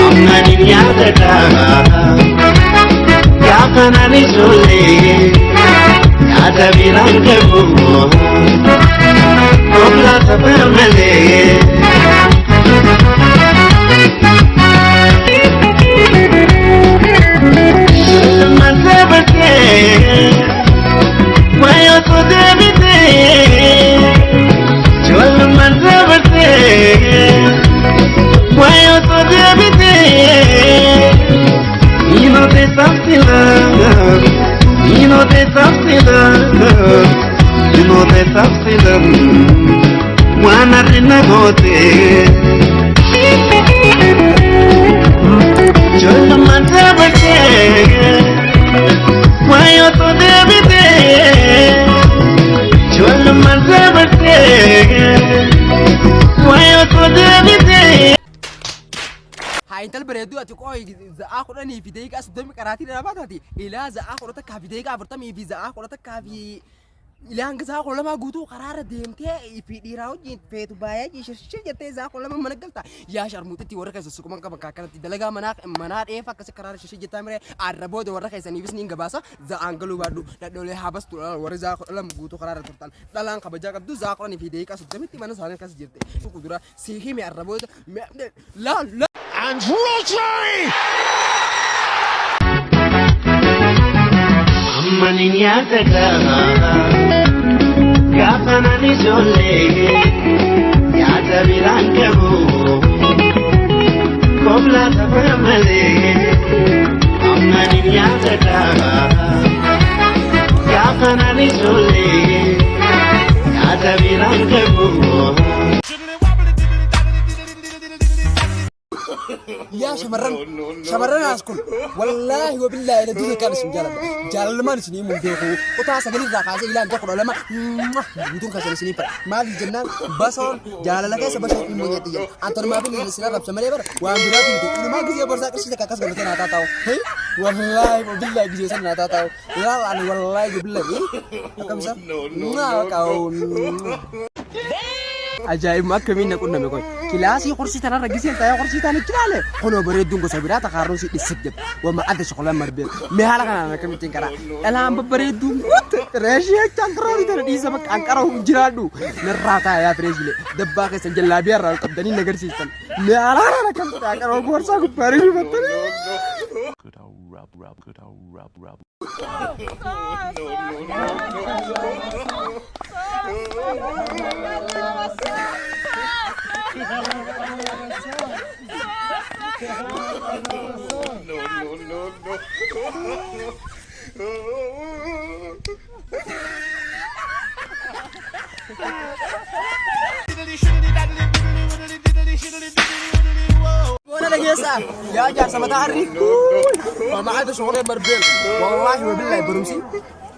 Ammanin yaadadha gaafa naan ijoollee yaada biraan qabu koblaa safar malee. Ijoollummaan dabartee waayootu deebitee ijoollummaan dabartee waayootu deebitee. Ino te safsila, ino te safsila, ino te safsila, wana rina gote. Ijoollummaan dabartee waayootu deebitee ijoollummaan dabartee waayootu deebitee. Haa intal bareedduu ati qooyi za'aa 10:30 qaraatii dhabaa taati. Ilaa za'aa 11:40 fi za'aa 11 fi ilaa hanga za'aa 12 guutuu karaarra deemtee fi dhiiraa wajjin feetu baay'ee shirshir jettee za'aa 12 mana galta. Yaa sharmuuxitti warra keessa suquman qaban akkanatti dalagaa manaa manaa dheefa akkasi karaarra shirshir jettaa miree arra booda warra keessaniifis niin gabaasa za'aan galuu baadhu dhadhoolee haa bastu warri za'aa 12 guutuu karaarra turtan. Dhalaan kabajaa qabdu za'aa 10:30tti mana isaanii akkas jirti. Dura si hime arra booda laal laal. And Rodri! Ammanin yaadadha gaafa naan ijoollee yaada biraan qabu koblaa safar malee. Ammanin yaadadha gaafa naan ijoollee yaada biraan qabu. Yaa shamarran shamarran as kun wallaahi wabillaahi la duuta kan isin jaaladha. Jaalallumaan isin himuun beeku kutaa 9 irraa kaasee ilaa hanga 12 guutuun keessan isin fadha. Maaliif jennaan basoon jaalala keessa basoon ilmoo nyaatti jedha. Antonumaa fi isin arrabsa malee bara waan biraatu miti. Inumaa gisee borsaa qarshii takka akkas godhatee naa taa'u. Wallaahi wabillaahi gisee sana naa taa'u. Laal ani wallaahi wabillaahi akkam isa? Ajaa'ibuma akkamiin na qunname qoy. Kilaasii kursii tanarra giseen taa'ee kursii taan itti ilaale. Kunoo bareedduun gosa biraa takaarroon si dhissik jedhu. Wama adda shokolaan marbee. Mee haala kanaan akkamittiin karaa. Dhalaan babbareedduun guutte. Reeshii achi anqaroo tana dhiisa bakka anqaroo hin jiraadhu. Narraa taa'ee yaa fireeshilee. Dabbaa keessan jallaabiyaa irraa ol qabdanii na agarsiistan. Mee haala kanaan akkamitti anqaroo boorsaa gubbaa rifattanii. Good old rub rub, good old rub rub. Boona dhageessaa yaa jaarsa mataa harrii mamaata shooree barbeen wallaahi wabillaahi barumsi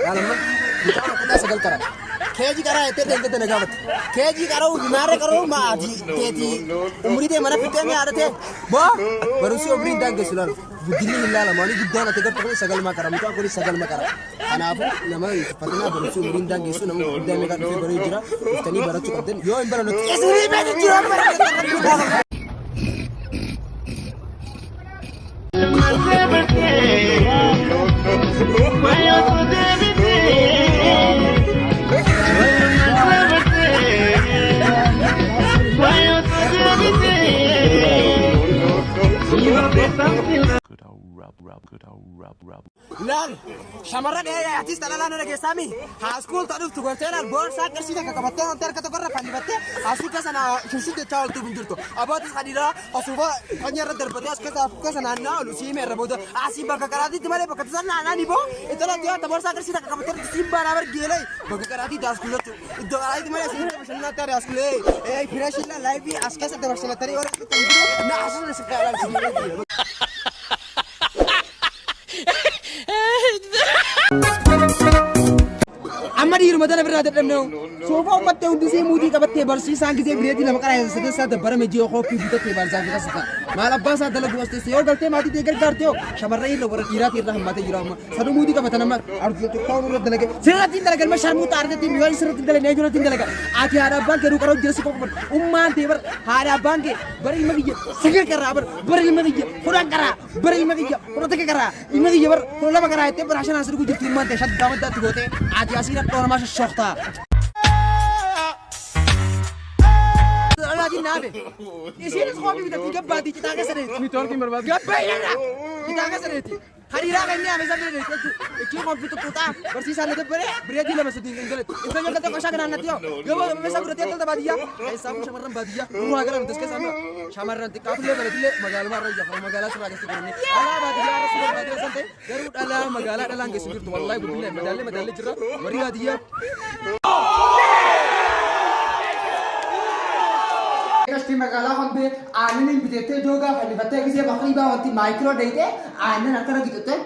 yaalamma mucaan kutaa 9 qara keejii qaraa jettee deemtee na gaafatte keejii qara'uu fi maarree qara'uu maati teetii umrii tee mana fixee mi haadha tee boo barumsi umrii hin daangessu laal guddinni hin laalamu ani guddaan ati gartu kun sagalma qara mucaan kunis sagalma qara kanaafuu nama hin tuffatinaa barumsi umrii hin daangessu nama guddaa meeqa dhufee baree jira dhuftanii barachuu qabdan yoo hin baranne isinii beeku jira bara. Good old rub rub, good old rub rub. Laal shamarran atis dhalalaa na dhageessaa mi haaskuul ta dhuftu gortee laal boorsaa qarshii takka qabattee wanti harka tokkorra fannifattee haaskuul keessa na shirshir jechaa ooltuuf hin jirtu. Abootis hadiiraa asuufa fanya irra darbatee as keessa keessa naannaa oolu siime irra booda asii bakka qaraatiitti malee bakka tasaa naannaa ni boo intala dhiyaa ta boorsaa qarshii takka qabattee siin baanaa bargeelee bakka qaraatiitti haaskuul jechuudha. Iddoo qaraatiitti malee asiin bashannanaatti haadha haaskuul ee fireeshii laayifii as keessa dabarsinattanii warra na asirra si kaa'aa. Amma dhiiruma tana birraa dadhabne hoo. Soofaa ummattee hundisee muudii qabattee barsiisaan gisee bireetii lama qaraa sadeessaa dabbarame ji'a kooppii bitattee baarsaa fi kasata. Maal abbaa isaa dalagu as teesse yoo galtee maatii tee gargaarte hoo shamarran irra warra dhiiraatii irra hammatee jira amma. Sanuu muudii qabatan amma arjuu xiqqoo irra dalage. Sirratti hin dalagan ma sharmuuxa argatti yoo sirratti hin dalagne eenyurratti hin dalagan. Ati haadha abbaan kee qaroo jira si qofa ummaan tee bar haadha abbaan kee bara ilma kiyya sagal qarraa bar bara ilma kiyya 10 qarraa bara ilma kiyya 11 qarraa ilma kiyya bar 12 qarraa jettee bara shanaan si dhugu jirti ummaan tee shaddaa maddaatti gootee ati asii dhadhoo namaa shoshoktaa. Dhalaatiin naafe. Isiinis kophii bitatti gabbaatii citaa keessa deeti. Niitoorkiin barbaadu. Gabbaa irra citaa keessa deeti. Hariiraa kan inni hafe isa bira deeti jechuudha. Ichi kophii tuttuuxaa barsiisaan na dabbaree bireetii lama sadiin kan galatti. Intalli akka tokko isaa kanaan natti yoo. Yoo meeshaa fudhatee tolta baadiyyaa. Keessaa shamarran baadiyyaa. Duraa gara nuti as keessaa dura. Shamarran xiqqaatullee bareedullee magaaluma irra ija magaalaa sirraa keessa godhanii. Dhalaa baadiyyaa irra si barbaadee san ta'e garuu dhalaa magaalaa dhalaan geessu jirtu wallaahi guddinna madaallee madaallee jirra warri baadiyyaa. Gashtii magaalaa hambee aannan bitettee joogaa fannifattee gisee makriibaa wanti maayikiroo deeyitee aannan akkana gixxuttee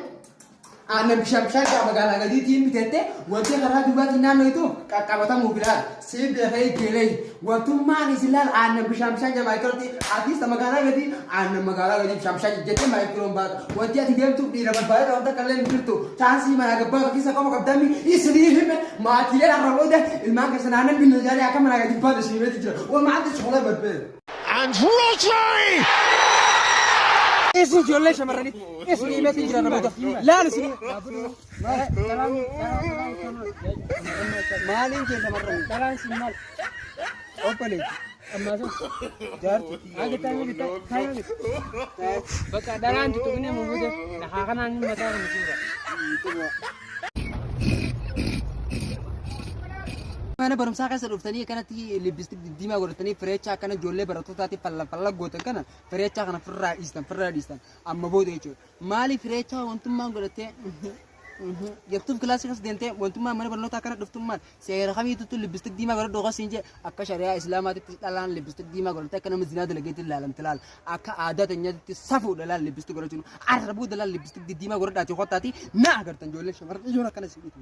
aannan bishaan bishaan qaba magaalaa gadiitiin bitette wanti karaa duubaatiin naannoo itu qaqqabatamuuf ilaal siin beekee jeelee wantummaan isin laal aannan bishaan bishaan jaa maayikirootti atiis magaalaa gadii aannan magaalaa gadii bishaan bishaan jettee maayikiroon baata wanti ati deemtuuf dhiira barbaadee wanta kallee hin jirtu chaansii manaa gabbaa keessa qofa qabdamni isinii hime maatiileen har'a booda ilmaan keessa aannan binna jaalee akka manaa gadi baatu isinii beeti jira walumaa shokola barbee. And Rodri! Isin ijoollee shamarranii isin himeetiin jira namoota laal isin maaliin jee shamarranii Dhalaan siin maal? Obboleetti. Ammaa sun. Jaarti. Haa gitaa ni bitaa. Haa bitaa. Bakka dhalaan tuttuqnee mubuute. Haa kanaan hin mataa kana suura. Mana barumsaa keessa dhuftanii akkanatti lipstick diddiimaa godhatanii fireechaa akkana ijoollee barattootaatiif falla falla gootan kana fireechaa kana firraa dhiistan firraa dhiistan amma booda jechuudha. Maali fireechaa wantummaan godhattee jettuuf kilaasii keessa deemtee wantummaan mana barnootaa akkana dhuftummaan seera kamiitutti lipstick diimaa godhadhu qosiin jee akka shari'aa islaamaatitti dhalaan lipstick diimaa godhattee akka nama zinaa dalageetti ilaalamte laal akka aadaa teenyaatti safuudha laal lipstick godhachuun arra booda laal lipstick diddiimaa godhadhaati kottaati na agartan ijoolleen shamarran ijoon akkana si dhiitu.